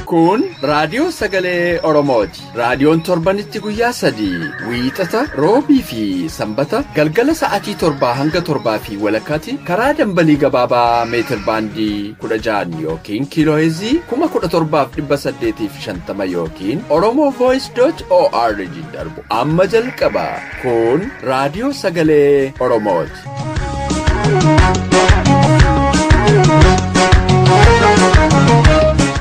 Kun raadiyoo sagalee Oromooti. Raadiyoon torbanitti guyyaa 3 wiixata, roobii fi sanbata galgala sa'aatii 7 hanga 7:30 karaa dambalii gabaabaa meetir baandii 16 yookiin kiilooheezii 17,850 yookiin oromovoice.org darbu amma jalqaba. Kun raadiyoo sagalee Oromooti.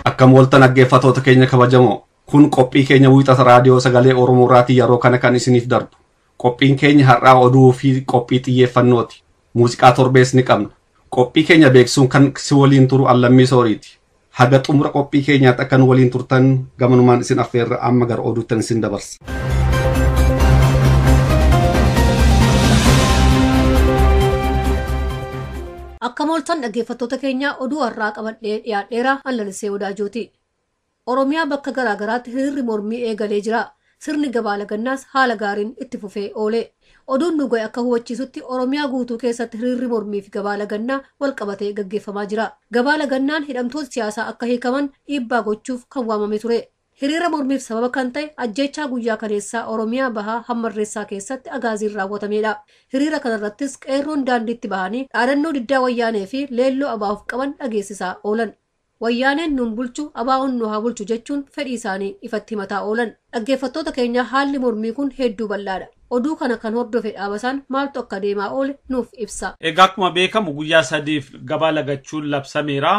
Akkam waltan dhaggeeffattoota keenya kabajamoo, kun qophii keenya wiixata raadiyoo sagalee Oromoo irraatii yeroo kana kan isiniif darbu. Qophiin keenya har'aa oduu fi qophii xiyyeeffannooti. Muuziqaa torbees ni qabna. Qophii keenya beeksisuun kan si waliin turu Allammii Sooriiti. Haga xumura qophii keenyaatti akka nu waliin turtan gamanumaan isin affeerra amma gara oduuttan isin dabarsa. Akka mooltan dhaggeeffattoota keenya oduu har'aa qabadhee dhiyaadheera Allalisee Odaajooti. Oromiyaa bakka garaagaraatti hiriirri mormii eegalee jira. Sirni gabaa lagannaas haala gaariin itti fufee oole. Oduun nu ga'e akka hubachiisutti Oromiyaa guutuu keessatti hiriirri mormii fi gabaa lagannaa wal qabatee gaggeeffamaa jira. Gabaa lagannaan hidhamtoota siyaasaa akka hiikaman dhiibbaa gochuuf kan waamame ture. Hiriira mormiif sababa kan ta'e ajjeechaa guyyaa kaleessaa Oromiyaa bahaa Hammarreessaa keessatti agaaziin raawwatamedha. Hiriira kanarrattis qeerroon daandiitti bahanii dhaadannoo diddaa wayyaanee fi leelloo abaa'uuf qaban dhageessisaa oolan. Wayyaaneen nuun bulchu abaa'uun nu haa bulchu jechuun fedhii isaanii ifatti himataa oolan. Dhaggeeffattoota keenya haalli mormii kun hedduu bal'aadha. Oduu kana kan hordofe dhaabasaan maaltu akka deemaa oole nuuf ibsa. Egaa akkuma beekamu guyyaa 3 gabaa lagachuun labsameera.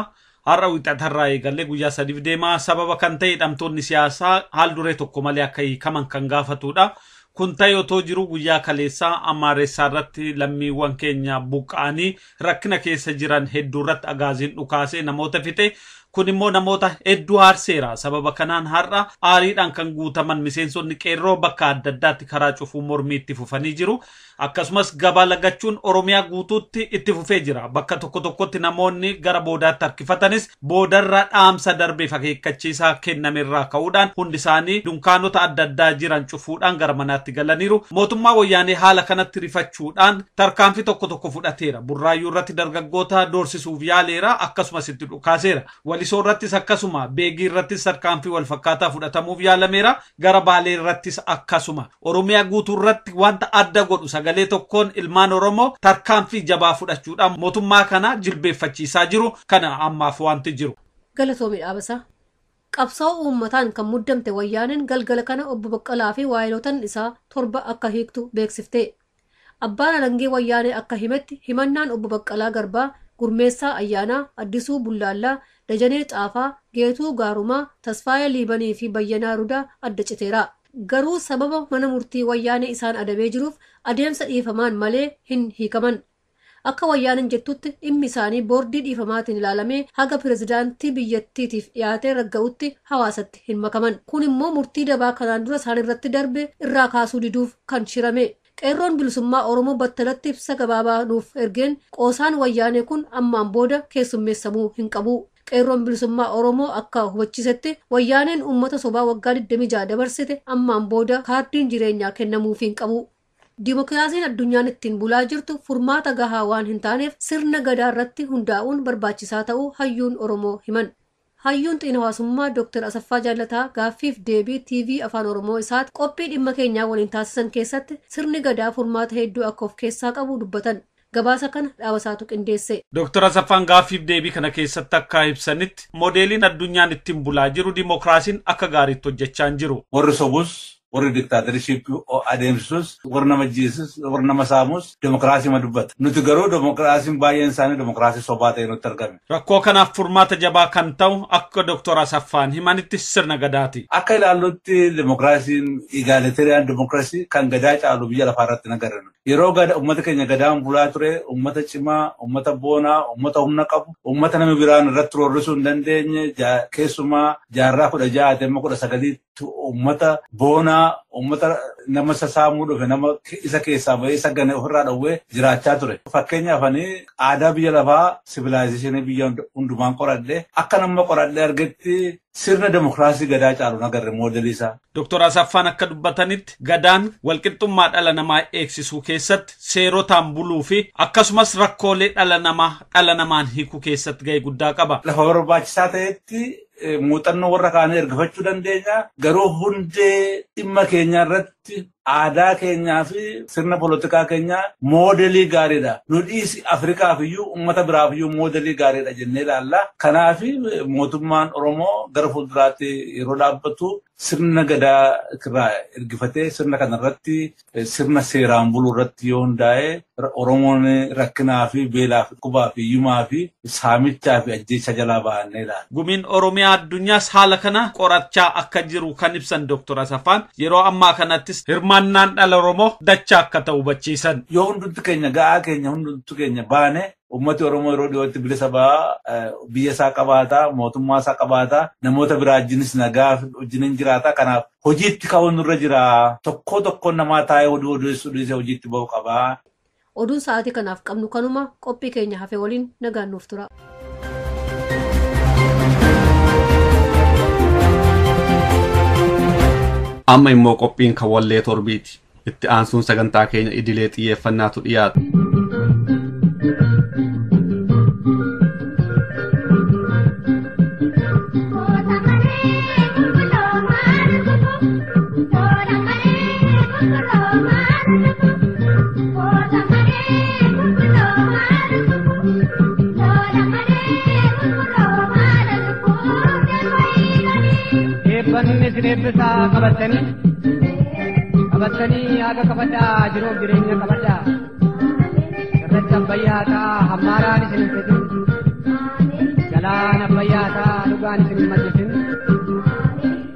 Har'a wiixatarraa eegallee guyyaa 3 deemaa. Sababa kan ta'e hidhamtoonni siyaasaa haal duree tokko malee akka hiikaman kan gaafatudha. Kun ta'e otoo jiru guyyaa kaleessaa Amaareessaa irratti lammiiwwan keenya buqqa'anii rakkina keessa jiran hedduu irratti agaaziin dhukaasee namoota fixe. Kun immoo namoota hedduu aarseera. Sababa kanaan har'a aariidhaan kan guutaman miseensonni qeerroo bakka adda addaatti karaa cufuu mormii itti fufanii jiru. Akkasumas gabaa lagachuun Oromiyaa guutuutti itti fufee jira. Bakka tokko tokkotti namoonni gara boodaatti harkifatanis boodarra dhaamsa darbeef akeekkachiisaa kennamerraa ka'uudhaan hundi isaanii dunkaanota adda addaa jiran cufuudhaan gara manaatti galaniiru. Mootummaa wayyaanee haala kanatti rifachuudhaan tarkaanfii tokko tokko fudhateera. Burraayyuu irratti dargaggoota doorsisuuf yaaleera. Akkasumas itti dhukaaseera. Walisoo irrattis akkasuma, Beegii irrattis tarkaanfii wal fakkaataa fudhatamuuf yaalameera. Gara Baalee irrattis akkasuma. Oromiyaa guutuu irratti wanta adda godhu sagalee tokkoon ilmaan Oromoo tarkaanfii jabaa fudhachuudhaan mootummaa kana jilbeeffachiisaa jiru. Kana ammaaf wanti jiru. Galatoomii Dhaabasaa. Qabsoo uummataan kan muddamte wayyaaneen galgala kana obbo Baqqalaa fi waayilotan isaa 7 akka hiiktu beeksifte. Abbaan Alangee wayyaanee akka himetti himannaan obbo Baqqalaa Garbaa, Gurmeessaa Ayyaanaa, Addisuu Bullaallaa, Dajanee Xaafaa, Geetuu Gaarumaa, Tasfaayee Liibanii fi Bayyanaa Rudaa adda citeera. Garuu sababa mana murtii wayyaanee isaan adabee jiruuf adeemsa dhiifamaan malee hin hiikaman. Akka wayyaaneen jettutti dhimmi isaanii boordii dhiifamaatiin ilaalamee haga pirezidaantii biyyattiitiif dhiyaatee ragga'utti hawaasatti hin makaman. Kun immoo murtii dabaa kanaan dura isaan irratti darbe irraa kaasuu diduuf kan shirame. Qeerroon bilisummaa Oromoo battalatti ibsa gabaabaa nuuf ergeen qoosaan wayyaanee kun ammaan booda keessummeessamuu hin qabu. Qeerroon bilisummaa Oromoo akka hubachiisetti wayyaaneen uummata sobaa waggaa 26 dabarsite ammaan booda kaardiin jireenyaa kennamuuf hin qabu. Dimookiraasiin addunyaan ittiin bulaa jirtu furmaata gahaa waan hin taaneef sirna gadaa irratti hundaa'uun barbaachisaa ta'uu hayyuun Oromoo himan. Hayyuun xiin-hawaasummaa Dr. Asaffaa Jaallataa gaaffiif deebii TV Afaan Oromoo isaatti qophii dhimma keenyaa waliin taasisan keessatti sirni gadaa furmaata hedduu akka of keessaa qabu dubbatan. Gabaasa kana dhaabasaatu qindeesse. Dr. Asaffaan gaaffiif deebii kana keessatti akka ibsanitti moodeeliin addunyaan ittiin bulaa jiru dimookiraasiin akka gaariitti hojjechaa hin jiru. Warri sobus, warri diktaatorshiippii adeemsisus, warri nama ajjeesus, warri nama saamus dimookiraasii ma dubbata. Nuti garuu dimookiraasiin baay'een isaanii dimookiraasii sobaa ta'e nutti argame. Rakkoo kanaaf furmaata jabaa kan ta'u akka Dr. Asaffaan himanitti sirna gadaati. Akka ilaallutti dimookiraasiin egaaliteeriyaan dimookiraasii kan gadaa caalu biyya lafaa irratti nagarra. Yeroo uummata keenya gadaan bulaa ture, uummata cimaa, uummata boonaa, uummata humna qabu, uummata nama biraan irratti roorrisuu hin dandeenye, keessumaa jaarraa 16 19 uummata boonaa, Uummata nama sasaamuu dhufe nama isa keessaa bahee isa gane ofirraa dhowwee jiraachaa ture. Fakkeenyaaf ani aadaa biyya lafaa sivilaayizeeshinii biyya hundumaan qoradhe akka nama qoradhe argetti sirna demokiraasii gadaa caalu nagarre moodelii isaa. Dooktor Asaffaan akka dubbatanitti gadaan walqixxummaa dhala namaa eegsisuu keessatti seerotaan buluu fi akkasumas rakkoolee dhala namaa dhala namaan hiikuu keessatti gahee guddaa qaba. Lafa barbaachisaa ta'etti muuxannoo warra kaanii ergifachuu dandeenya. Garuu hundee dhimma keenyaa irratti aadaa keenyaa fi sirna polotikaa keenyaa moodelii gaariidha. Nu dhiisi Afrikaaf iyyuu uummata biraaf iyyuu moodelii gaariidha jennee ilaalla. Kanaaf mootummaan Oromoo gara fuulduraatti yeroo dhaabbatu sirna gadaa irraa ergifatee sirna kanarratti sirna seeraan buluu irratti yoo hundaa'e Oromoon rakkinaa fi beelaa fi qubaa fi hiyyumaa fi saamichaa fi ajjeecha jalaa ba'annee ilaalla. Gumiin Oromiyaa addunyaas haala kana qorachaa akka jiru kan ibsan Dooktor Asaffaan yeroo ammaa kanattis hirmaannaan dhala Oromoo dachaa akka ta'u hubachiisan. Yoo hundumti keenya ga'aa keenya hundumti keenya baane ummati Oromoo yeroo dhiyootti bilisa ba'aa biyya isaa qabaataa mootummaa isaa qabaataa namoota biraa wajjinis nagaa wajjiniin jiraataa kanaaf hojiitti ka'uun nurra jira tokko tokkoon namaa taa'ee oduu odeessuu dhiisee hojiitti ba'uu qabaa. Oduun sa'aatii kanaaf qabnu kanuma qophii keenya hafe waliin nagaan nuuf tura. Amma immoo qophiin kan wallee torbiiti. Itti aansuun sagantaa keenya idilee xiyyeeffannaatu dhiyaata. Eebbisaa qabatanii qabatanii haga qabadhaa jiruuf jireenya qabadhaa irratti abbayyaa ta'a hammaaraan isin hin fedhin galaan abbayyaa ta'a dhugaan isin hin maddisin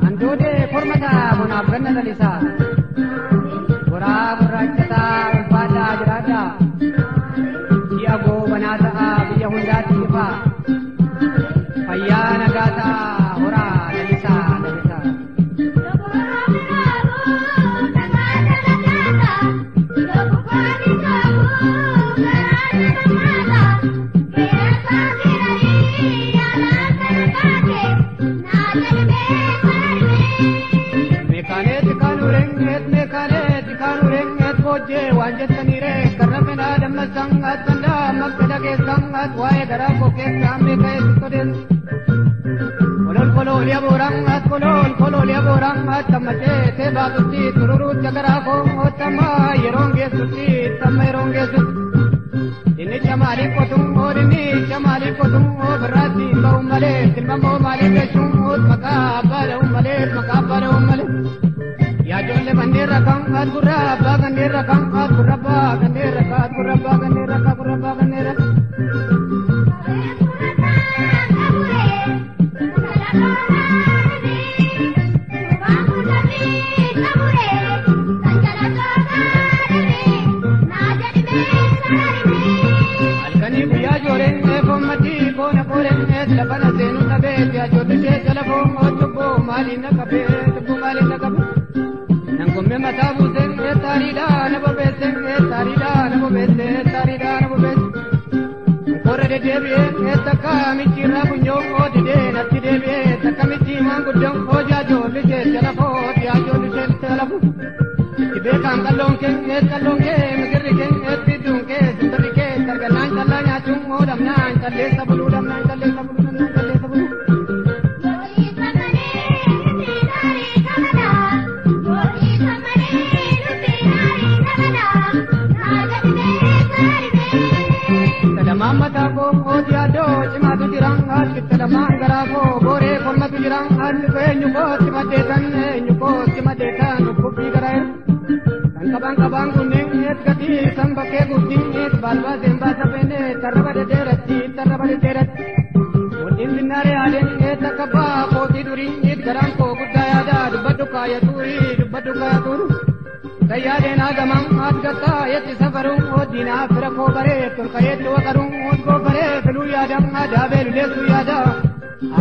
handoodee korma ta'a bonaaf ganna lalisaa goraa gurraacha ta'a ulfaadhaa jiraadhaa ji'a goobanaa ta'a biyya hundaatti ifaa fayyaa nagaa ta'a horaa lalisaa lalisaa.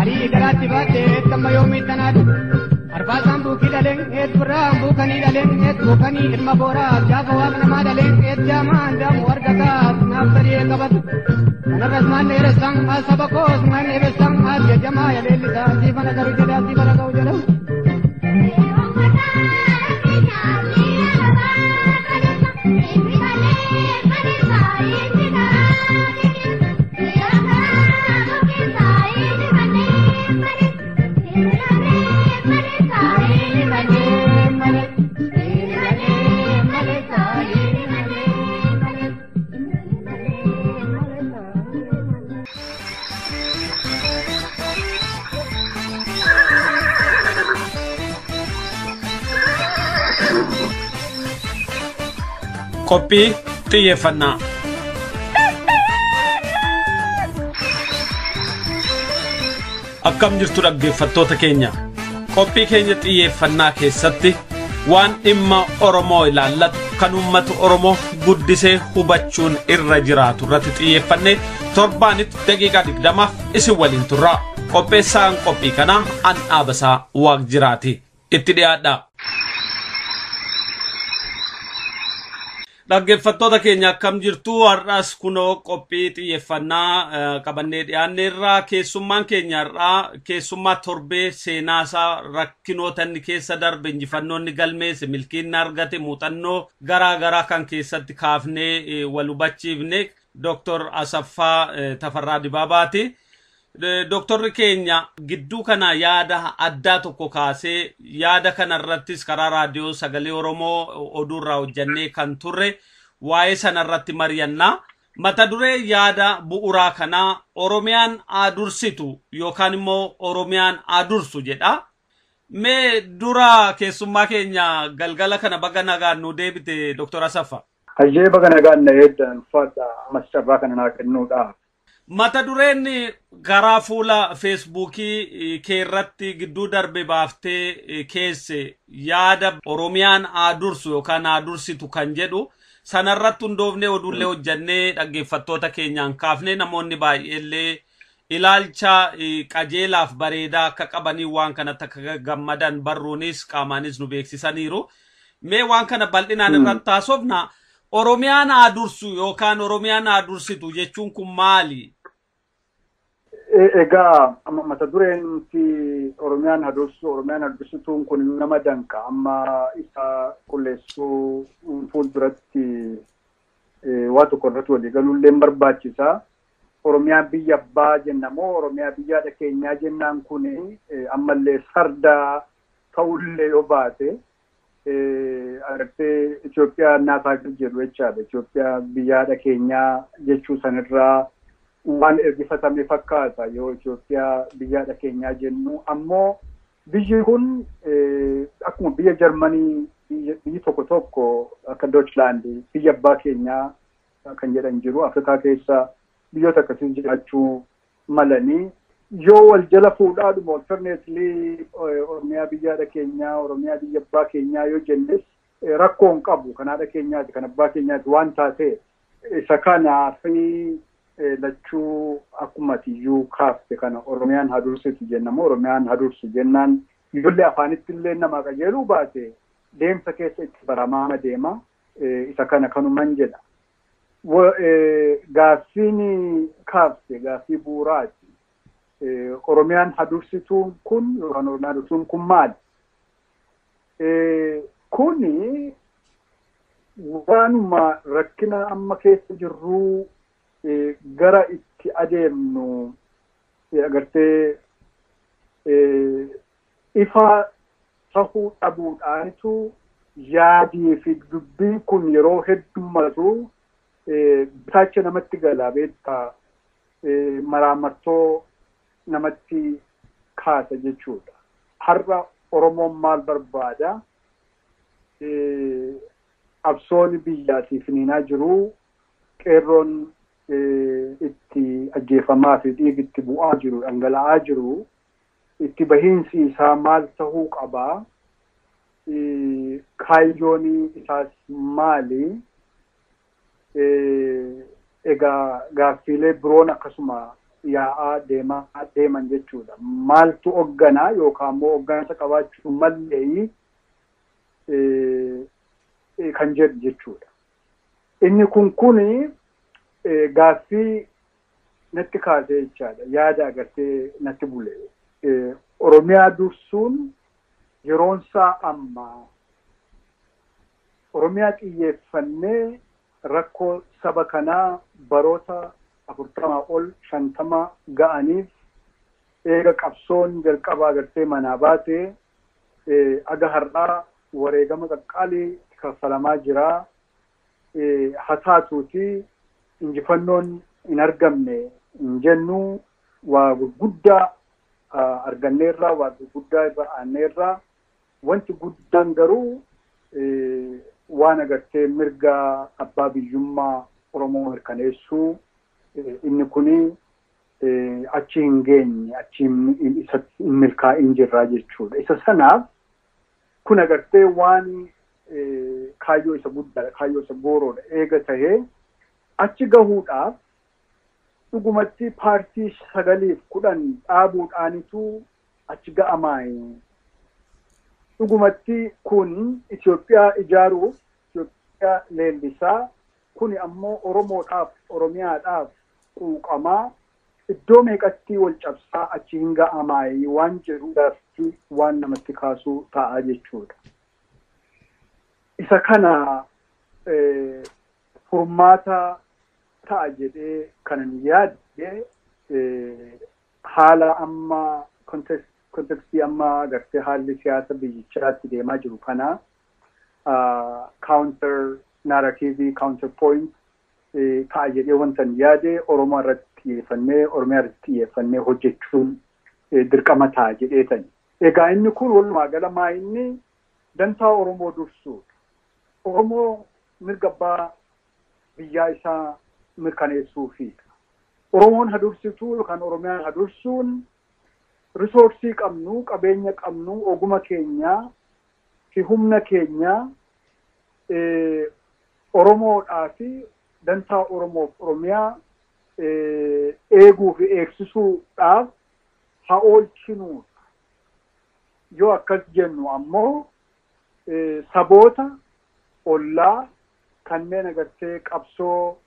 Arii garaatti baatee tamma yoomii tanaatu. Arfaasaan buukii dhaleen eet birraan buukanii dhaleen eet buukanii ilma booraaf gaafa waaqa namaa dhaleen eet jaamaan jaamu argataaf naaf sadii qabatu. Kanarras maan dheeressaan as saba koos maan eebessaan as jajamaa yaleellisaa siifana garu jedhaa siifana ga'u jedhamu. Qophii xiyyeeffannaa. Akkam jirtu dhaggeeffattoota keenya. Qophii keenya xiyyeeffannaa keessatti waan dhimma Oromoo ilaallatu kan uummata Oromoo guddisee hubachuun irra jiraatu irratti xiyyeeffannee torbaanitti daqiiqaa 20 isin waliin turra. Qopheessaan qophii kanaa an Dhaabasaa Waaqjiraati. Itti dhiyaadha. Dhaggeeffattoota keenya akkam jirtu har'as kunoo qophii xiyyeeffannaa qabannee dhiyaanneerra. Keessummaan keenya har'aa keessummaa torbee seenaasaa rakkinoota inni keessa darbe injifannoonni galmeesse milkiinni argate muuxannoo garaa garaa kan keessatti kaafnee wal hubachiifne Dr. Asaffaa Tafarraa Dibaabaati. Doktorri keenya gidduu kana yaada addaa tokko kaasee yaada kanarrattis karaa raadiyoo sagalee Oromoo oduurraa hojjannee kan turre waa'ee sanarratti mari'annaa. Mata duree yaada bu'uuraa kanaa Oromiyaan haa dursitu yookaan immoo Oromiyaan haa dursu jedha. Mee dura keessummaa keenya galgala kana baga nagaan nu deebite Dr. Asaffaa. Hayyee baga nagaan na eeddan ulfaadha ammas carraa kana naa kennuudha. Mata dureen karaa fuula Feesbuukii keerratti gidduu darbe baaftee keesse yaada Oromiyaan haa dursu yookaan haa dursitu kan jedhu sanarratti hundoofnee oduullee hojjannee dhaggeeffattoota keenyaan kaafnee namoonni baay'eellee ilaalcha qajeelaaf bareedaa akka qabanii waan kanatti akka gammadan barruunis qaamaanis nu beeksisaniiru. Mee waan kana bal'inaan irratti haasofna. Oromiyaan haa dursu yookaan Oromiyaan haa dursitu jechuun kun maali? Egaa mata dureen Oromiyaan haa dursu Oromiyaan haa dursituun kun nama danqa amma isa qulleessuu fuulduratti waa tokko irratti walii galuullee barbaachisa. Oromiyaan biyya abbaa jenna moo Oromiyaa biyya haadha keenyaa jennaan kun ammallee sardaa ta'ullee yoo baate agartee Itoophiyaa naataa jedhu jechaadha. Itoophiyaa biyya haadha keenyaa jechuu sanirraa waan ergifatame fakkaata yoo Itoophiyaa biyya haadha keenyaa jennu. Ammoo biyyi kun akkuma biyya Jarmanii biyyi tokko tokko akka Deutschland biyya abbaa keenyaa kan jedhan jiru Afrikaa keessa biyyoota akkasii jiraachuu malanii yoo wal jala fuudhaadhuma alternately Oromiyaa biyya haadha keenyaa Oromiyaa biyya abbaa keenyaa yoo jennes rakkoo hin qabu kan haadha keenyaati kan abbaa keenyaati waan taatee isa kanaa fi lachuu akkuma tiyyuu kaafte kana Oromiyaan haa dursitu jennamoo Oromiyaan haa dursu jennaan ijoollee afaanitti illee nama qajeeluu baate deemsa keessa itti baramaa deema isa kana kanuman jedha. Gaaffiin kaafte gaaffii bu'uuraati. Oromiyaan haa dursituun kun yookaan Oromiyaan dursuun kun maali? Kuni waanuma rakkina amma keessa jirruu gara itti adeemnu agartee ifa tahuu dhabuudhaanitu yaadii fi dubbiin kun yeroo heddummatu bitaacha namatti gala beektaa maraamartoo namatti kaasa jechuudha. Har'a Oromoon maal barbaada? Qabsoon biyyaatiif niinaa jiru qeerroon itti ajjeefamaa fi dhiigi itti bu'aa jiru dhangala'aa jiru itti bahiinsi isaa maal tahuu qabaa? Kaayyoon isaas maali? Egaa gaaffiilee biroon akkasuma yaa'aa deemaa deeman jechuudha. Maaltu hoogganaa yookaan immoo hooggansa qabaachuu mallee kan jedhu jechuudha. Inni kuni gaaffii natti kaasee jechaadha. Yaada agartee natti bule. Oromiyaa dursuun yeroonsaa amma. Oromiyaa xiyyeeffannee rakkoo saba kanaa baroota 40 ol 50 ga'aniif eega qabsoon jalqabaa agartee manaa baatee aga har'aa wareegama qaqqaalii kaffalamaa jira. Hasaatuuti injifannoon hin argamne hin jennu waa gurguddaa arganneerraa waa gurguddaa irra aanneerraa wanti guddaan garuu waan agartee mirga abbaa biyyummaa Oromoo mirkaneessuu inni kuni achi hin geenye achi hin milkaa'in jirraa jechuudha. Isa sanaaf kun agartee waan kaayyoo isa guddaadha, kaayyoo isa gooroodha eega tahee achi gahuudhaaf dhugumatti paartii 9 fi 10 dhaabuudhaanitu achi ga'amaayi. Dhugumatti kun Itoophiyaa ijaaruuf, Itoophiyaa leellisaa, kuni ammoo Oromoodhaaf, Oromiyaadhaaf quuqamaa iddoo meeqatti wal cabsaa achi hin ga'amaayi waan jedhu gaaffii waan namatti kaasuu ta'a jechuudha. Isa kana furmaata ta'a jedhee kanan yaadde haala amma kontekstii amma agartee haalli siyaasa biyyichaatti deemaa jiru kana counter narrative, counter point ta'a jedhee wantan yaade Oromoo irratti xiyyeeffannee Oromiyaa irratti xiyyeeffannee hojjechuun dirqama ta'a jedheetani. Egaa inni kun walumaa gala inni dantaa Oromoo dursuudha. Oromoo mirga abbaa biyyaa isaa mirkaneessuufi. Oromoon hadursituu yookaan Oromiyaan hadursuun risoorsii qabnu, qabeenya qabnu, oguma keenyaa fi humna keenyaa Oromoodhaa fi dantaa Oromoof Oromiyaa eeguu fi eegsisuudhaaf haa oolchinuudha. Yoo akkas jennu ammoo saboota ollaa kanneen agartee qabsoo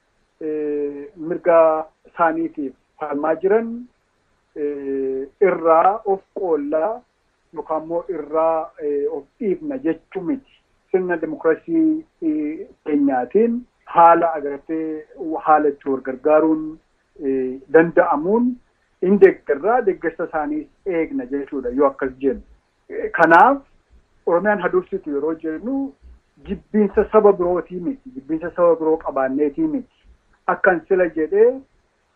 mirga isaaniitiif falmaa jiran irraa of qoollaa yookaan immoo irraa of dhiibna jechuu miti. Sirna dimokiraasii keenyaatiin haala agartee haala itti wal gargaaruun danda'amuun in deeggarraa deeggarsa isaaniis eegna jechuudha yoo akkas jennu. Kanaaf Oromiyaan hadursitu yeroo jennu jibbiinsa saba birootii miti, jibbiinsa saba biroo qabaanneetii miti. Akkan sila jedhee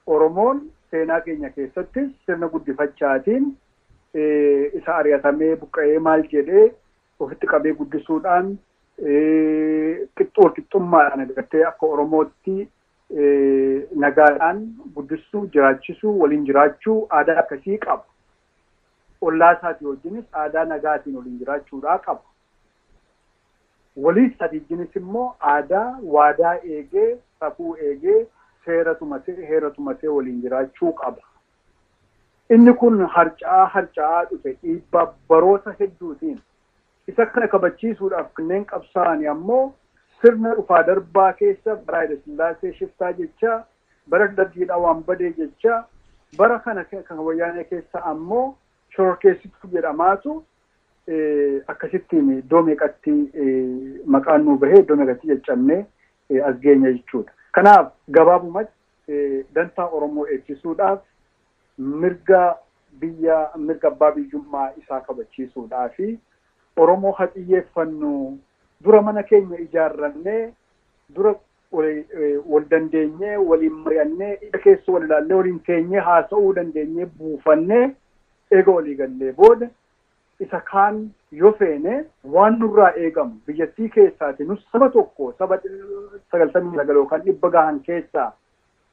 Oromoon seenaa keenya keessattis sirna guddifachaatiin isa ari'atamee buqqa'ee maal jedhee ofitti qabee guddisuudhaan qixxummaadhaan agartee akka Oromootti nagaadhaan guddisuu, jiraachisuu, waliin jiraachuu aadaa akkasii qaba. Ollaa isaatii wajjinis aadaa nagaatiin waliin jiraachuudhaa qaba. Walii isaatii wajjinis immoo aadaa waadaa eegee, safuu eegee, seera tumatee, heera tumatee waliin jiraachuu qaba. Inni kun harca'aa dhufe dhiibbaa baroota hedduutiin. Isa kana kabachiisuudhaaf kanneen qabsaa'an ammoo sirna dhufaa darbaa keessa bara Haayile Sillaasee shiftaa jecha, bara dargiidhaa waan badee jecha, bara kana kan wayyaanee keessa ammoo shororkeessituu jedhamaatu akkasittiin iddoo meeqatti maqaan nuu bahee iddoo meeqatti caccabnee as geenya jechuudha. Kanaaf gabaabumatti dantaa Oromoo eegsisuudhaaf mirga biyya mirga abbaa biyyummaa isaa kabachiisuudhaa fi Oromoo haa xiyyeeffannu dura mana keenya ijaarrannee dura wal dandeenyee waliin mari'annee ija keessa wal ilaallee waliin teenyee haasa'uu dandeenyee buufannee eega walii gallee booda isa kaan yoo feene waan nurraa eegamu biyyattii keessaati nus saba tokko saba 99 yookaan 100 gahan keessaa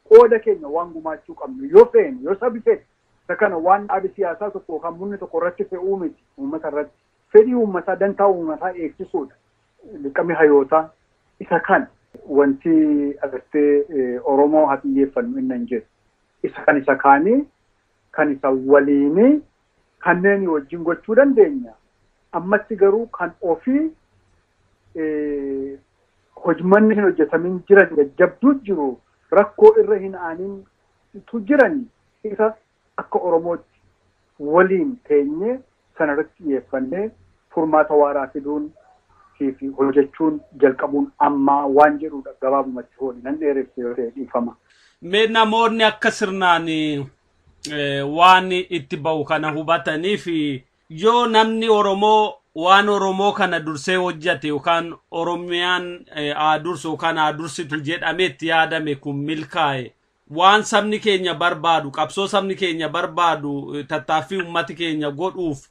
qooda keenya waan gumaachuu qabnu yoo feene yoo sabi fedhe isa kana waan dhaabi siyaasaa tokko yookaan murni tokko irratti fe'uu miti uummata irratti fedhii uummataa dantaa uummataa eegsisuudha. Dirqamni hayootaa isa kan wanti agartee Oromoo haa xiyyeeffannu inni hin jedhu. Isa kan isa kaanii, kan isa waliinii kanneen wajjin gochuu dandeenya. Ammatti garuu kan ofii hojmanni hin hojjetamin jiran jajjabduu jiru, rakkoo irra hin aanintu jiran, isa akka Oromootti waliin teenyee sanarratti xiyyeeffannee furmaata waaraa fiduun fi hojjechuun jalqabuun ammaa waan jedhudha gabaabumatti hooli nan dheeresse yoo ta'e dhiifama. Mee namoonni akka sirnaan waan itti ba'u kana hubataniif, yoo namni Oromoo waan Oromoo kana dursee hojjate yookaan Oromiyaan haa dursu yookaan haa dursitu jedhamee itti yaadame kun milkaa'e, waan sabni keenya barbaadu, qabsoo sabni keenya barbaadu, tattaaffii uummati keenya godhuuf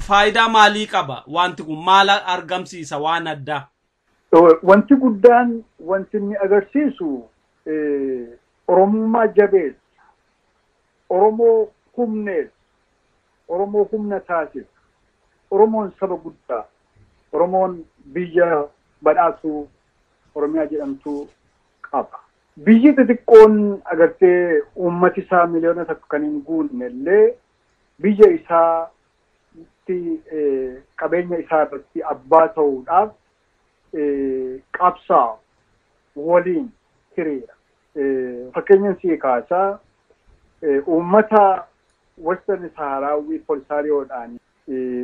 faayidaa maalii qaba? Wanti kun maal argamsiisa waan addaa? Wanti guddaan wanti inni agarsiisu Oromummaa jabeessa, Oromoo humneessa, Oromoo humna taasisa. Oromoon saba guddaa, Oromoon biyya badhaasuu Oromiyaa jedhamtu qaba. Biyyi xixiqqoon agartee uummati isaa 1 miliyoona kan hin guunne illee biyya isaatti qabeenya isaa irratti abbaa ta'uudhaaf qabsaa waliin hiriira. Fakkeenyan sii kaasaa, uummata Western Saharaawii Polisaariyoodhaan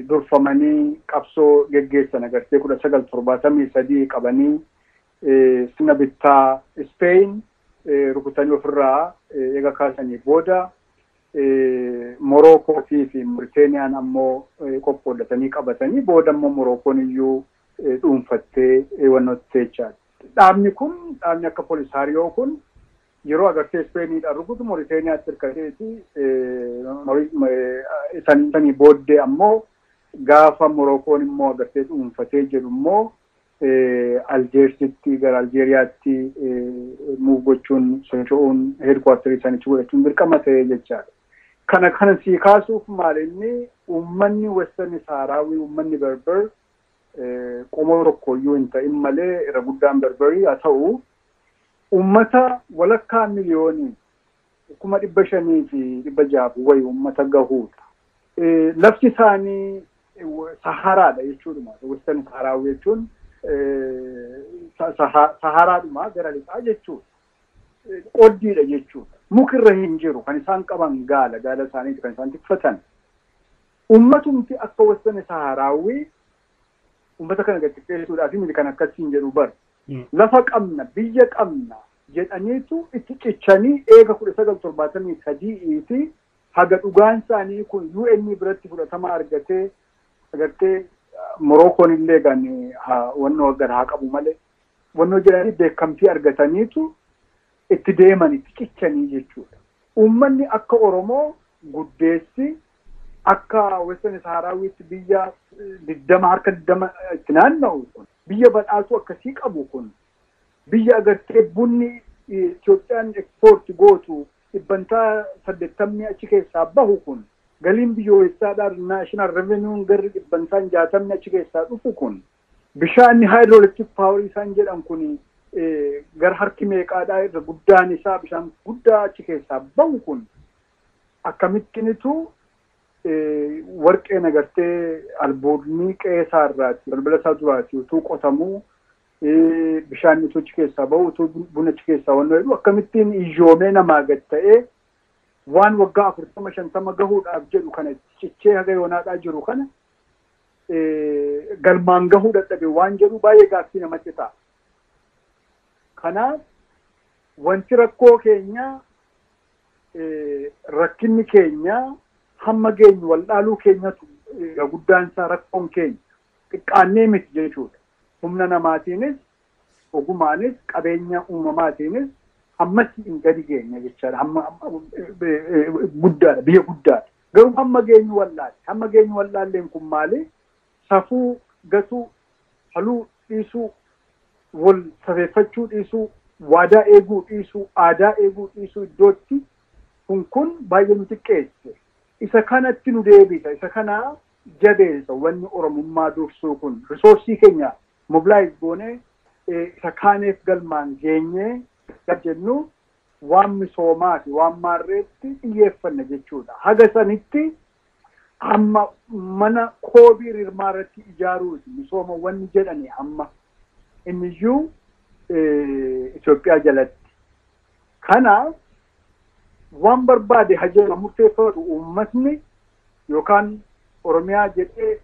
durfamanii qabsoo geggeessan agartee 1973 qabanii sirna bittaa Spain rukutanii ofirraa eega kaasanii booda Morookootii fi Mauriteeniyaan ammoo qoqqooddatanii qabatanii booda ammoo Morookoon iyyuu dhuunfattee wannootti jechaadha. Dhaabni kun, dhaabni akka Polisaariyoo kun, yeroo agartee Ispeeniidhaan rukutu Mauritaniyaatti hirkateeti, sanii booddee ammoo gaafa Morookoon immoo agartee dhuunfatee jedhu immoo Aljeersitti, gara Aljeeriyaatti move gochuun, socho'uun, headquarterii isaaniitti godhachuun dirqama ta'ee jechaadha. Kana sii kaasuuf maal, inni uummanni Western Saharaawii, uummanni Berber qomoo tokko iyyuu hin ta'in malee irra guddaan Berberii haa ta'u, uummata walakkaa 550,600 wayi uummata gahuudha. Lafti isaanii Saharaadha jechuudha. Western Saharaawii jechuun Saharaadhuma gara lixaa jechuudha. Qoddiidha jechuudha. Mukirra hin jiru, kan isaan qaban gaala isaaniiti kan isaan tikfatan. Uummatumti akka Western Saharaawii uummata kana gad xiqqeessuudhaaf miti kan akkasiin jedhu bar. Lafa qabna, biyya qabna jedhaniitu itti cichanii eega 1973fi haga dhugaan isaanii kun UN biratti fudhatama argatee, agartee Morookoon illee gan wannoo gara haa qabu malee wannoo jedhanii beekamtii argataniitu itti deeman, itti cichanii jechuudha. Uummanni akka Oromoo guddeessi akka Western Saharaawiitti biyya 20 harka 20 itti naanna'u kun, biyya badhaasuu akkasii qabu kun, biyya agartee bunni Itoophiyaan export gootu 80% achi keessaa bahu kun, galiin biyyoolessaadhaan national revenuun garri 60% achi keessaa dhufu kun, bishaanni hydroelectric power isaan jedhan kun gara harki meeqaadhaa irra guddaan isaa bishaan guddaa achi keessaa bahu kun, akkamittiinitu warqeen agartee albuudni qe'ee irraati balbala isaa duraati utuu qotamuu, bishaan utuu achi keessaa bahu, utuu buna achi keessaa wanno jedhu, akkamittiin iyyoomee namaa gad ta'ee waan waggaa 40 50 gahuudhaaf jedhu kana cichee haga yoonaadhaa jiru kana galmaan gahuu dadhabe waan jedhu baay'ee gaaffii namatti ta'a. Kanaaf wanti rakkoo keenya, rakkinni keenya hamma geenyu waldhaaluu keenyatu guddaan isaa, rakkoon keenya xiqqaannee miti jechuudha. Humna namaatiinis, ogumaanis, qabeenya uumamaatiinis hammas hin gadi geenya jechaadha. Hamma guddaadha, biyya guddaadha. Garuu hamma geenyu wallaalle. Hamma geenyu wallaalleen kun maali? Safuu gatuu, haluu dhiisuu, wal safeeffachuu dhiisuu, waadaa eeguu dhiisuu, aadaa eeguu dhiisuu iddootti kun baay'ee nu xiqqeesse. Isa kanatti nu deebisa, isa kana jabeessa wanni Oromummaa dursuu kun. Resource keenya mobilize goonee isa kaaneef galmaan geenyee jennu waan misoomaa fi waan maarreetti xiyyeeffanna jechuudha. Haga sanitti amma mana koobii rirmaa irratti ijaaruuti misooma wanni jedhani amma inniyyuu Itoophiyaa jalatti. Kanaaf waan barbaade hajjama murteeffatu uummatni yookaan Oromiyaa jedhee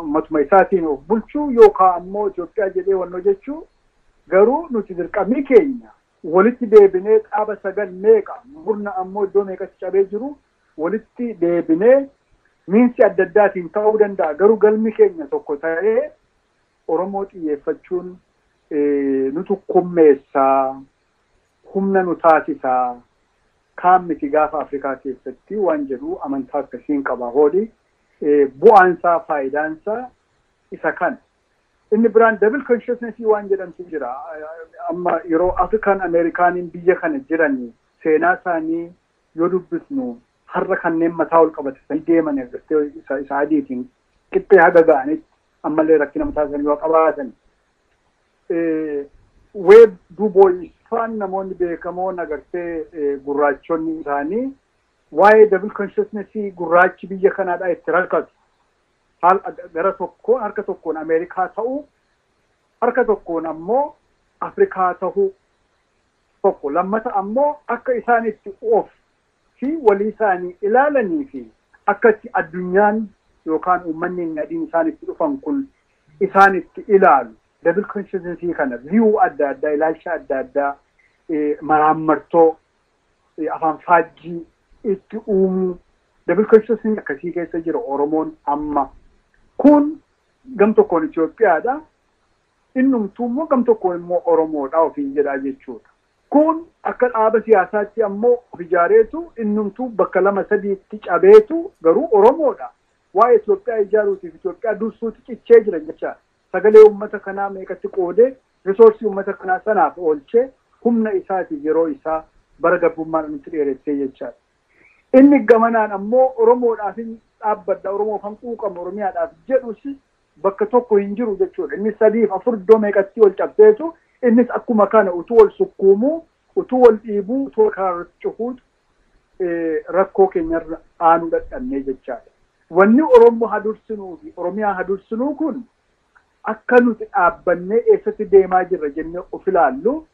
matuma isaatiin of bulchuu yookaan ammoo Itoophiyaa jedhee wannoo jechuu garuu nuti dirqamii keenya walitti deebinee dhaaba 9 meeqa murna ammoo iddoo meeqatti cabee jiru walitti deebinee miinsi adda addaatiin ta'uu danda'a garuu galmi keenya tokko ta'ee Oromoo xiyyeeffachuun nu tokkummeessaa humna nu taasisaa kaan miti gaafa Afrikaa keessatti waan jedhu amantaa akkasiin qaba hoodhi bu'aansaa faayidaansaa isa kana. Inni biraan double consciousness waan jedhamtu jira. Amma yeroo Afrikaan Ameerikaaniin biyya kana jiranii seenaa isaanii yoo dubbisnu har'a kanneen mataa ol qabatanii deeman agartee isa adiitiin qixxee haga ga'anitti ammallee rakkina mataa isaanii yoo qabaatan. Weeb Du Bois faan namoonni beekamoon agartee gurraachonni isaanii waa'ee double consciousness gurraachi biyya kanaadhaa itti rakkatu. Haal gara tokkoon harka tokkoon Ameerikaa ta'uu harka tokkoon ammoo Afrikaa ta'uu tokko lammata ammoo akka isaan itti of fi walii isaanii ilaalanii fi akka itti addunyaan yookaan uummanni hin adiin isaan itti dhufan kun isaan itti ilaalu double consciousness kana view adda addaa ilaalcha adda addaa maraammartoo afaan faajjii itti uumuu double consciousness akkasii keessa jira Oromoon amma. Kun gam tokkoon Itoophiyaadha. Innumtuu immoo gam tokkoon immoo Oromoodha ofiin jedhaa jechuudha. Kun akka dhaaba siyaasaatti ammoo of ijaareetu innumtuu bakka 2 3tti cabeetu garuu Oromoodha. Waa'ee Itoophiyaa ijaaruutiif Itoophiyaa dursuutti cichee jira jechaadha. Sagalee uummata kanaa meeqatti qoodee risoorsii uummata kanaa sanaaf oolchee humna isaatiif yeroo isaa bara garbummaan nutti dheeressee jechaadha. Inni gamanaan ammoo Oromoodhaaf hin dhaabbadha Oromoof han quuqamu Oromiyaadhaaf jedhus bakka tokko hin jiru jechuudha. Inni 3 fi 4 iddoo meeqatti ol cabseetu innis akkuma kana utuu wal sukkuumuu utuu wal dhiibuu utuu wal karaa irratti cufuutu rakkoo keenyarra aanuu dadhabnee jechaadha. Wanni Oromoo hadursinuu fi Oromiyaa hadursinuu kun akka nuti dhaabbannee eessatti deemaa jirra jennee of ilaallu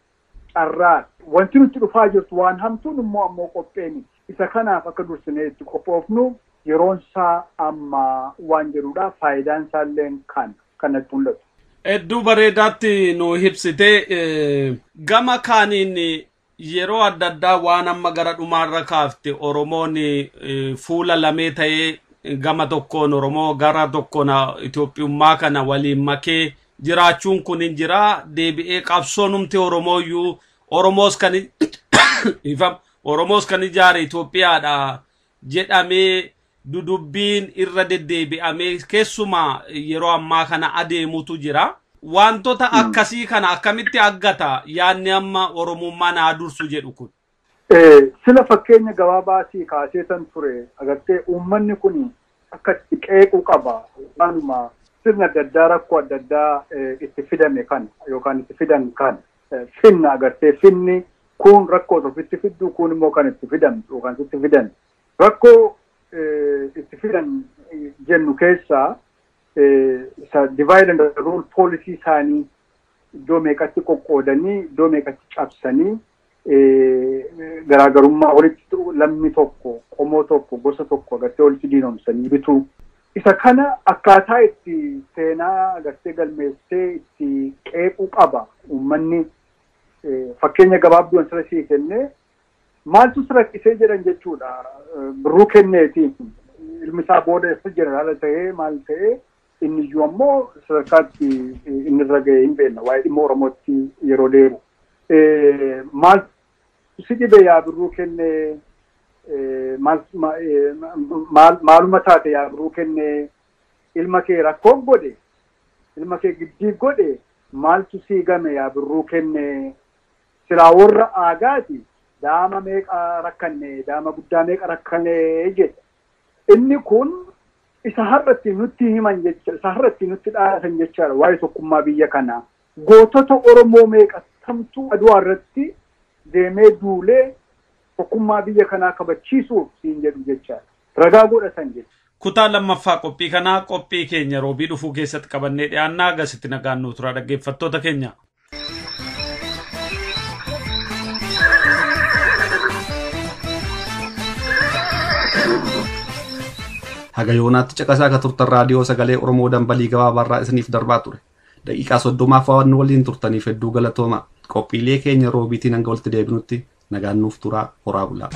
carraa wanti nuti dhufaa jirtu waan hamtuun immoo ammoo qophee miti. Isa kanaaf akka dursinee itti qophoofnu yeroon isaa amma waan jedhudha. Faayidaan isaallee kan kanatti mul'atu. Hedduu bareedaatti nu ibsite gama kaaniin yeroo adda addaa waan amma gara dhumaarra kaafte Oromoon fuula lamee ta'ee gama tokkoon Oromoo gara tokkoon Itoophiyummaa kana waliin makee jiraachuun kun hin jira. Deebi'ee qabsoonumti Oromooyyuu Oromoos kan Oromoos kan ijaare Itoophiyaadha jedhamee dudubbiin irra deddeebi'amee keessumaa yeroo ammaa kana adeemutu jira. Wantoota akkasii kana akkamitti aggata yaadni amma Oromummaan haa dursu jedhu kun? Sila fakkeenya gabaabaa sii kaaseetan ture agartee uummanni kun akka itti qeequu qaba waanuma sirna adda addaa rakkoo adda addaa itti fidame kan yookaan itti fidan kan finna agartee finni kun rakkoo ofitti fiddu kun immoo kan itti fidan yookaan itti fidan rakkoo itti fidan jennu keessaa isa divide and rule policy isaanii iddoo meeqatti qoqqoodanii iddoo meeqatti cabsanii garaagarummaa walitti lammi tokko qomoo tokko gosa tokko agartee walitti diinomsanii bituu. Isa kana akkaataa itti seenaa agartee galmeessee itti qeequu qaba uummanni. Fakkeenya gabaabduu an sira sii kennee maaltu si rakkisee jedhan jechuudha. Birruu kenneetiin ilmi isaa booda isa jeneraala ta'ee maal ta'ee inni iyyuu ammoo sadarkaatti inni irra ga'ee hin beekna waa'ee dhimma Oromootti yeroo deemu. Maal si dhibe yaa birruu kennee maaluma taate yaa birruu kennee ilma kee rakkoo godhe ilma kee giddii godhe maaltu sii game yaa birruu kennee silaa warra aagaati daama meeqa rakkanne daama guddaa meeqa rakkanne jedhe. Inni kun isa har'atti nutti himan jecha isa har'atti nutti dhaatan jechaadha waa'ee tokkummaa biyya kanaa. Gootota Oromoo meeqa tamtuu Aduwaa irratti deemee duulee tokkummaa biyya kanaa kabachiisuuf siin jedhu jechaadha. Ragaa godhatan jechuudha. Kutaa lammaffaa qophii kanaa qophii keenya roobii dhufuu keessatti qabannee dhiyaannaa gasitti nagaan nu tura dhaggeeffattoota keenya. Haga yoonaatti caqasaa akka turtan raadiyoo sagalee Oromoo dambalii gabaabaarraa isiniif darbaa ture. Daqiiqaa 30 waan waliin turtaniif hedduu galatooma. Qophiilee keenya roobiitiin hanga walitti deebinutti nagaan nuuf turaa horaa bulaa.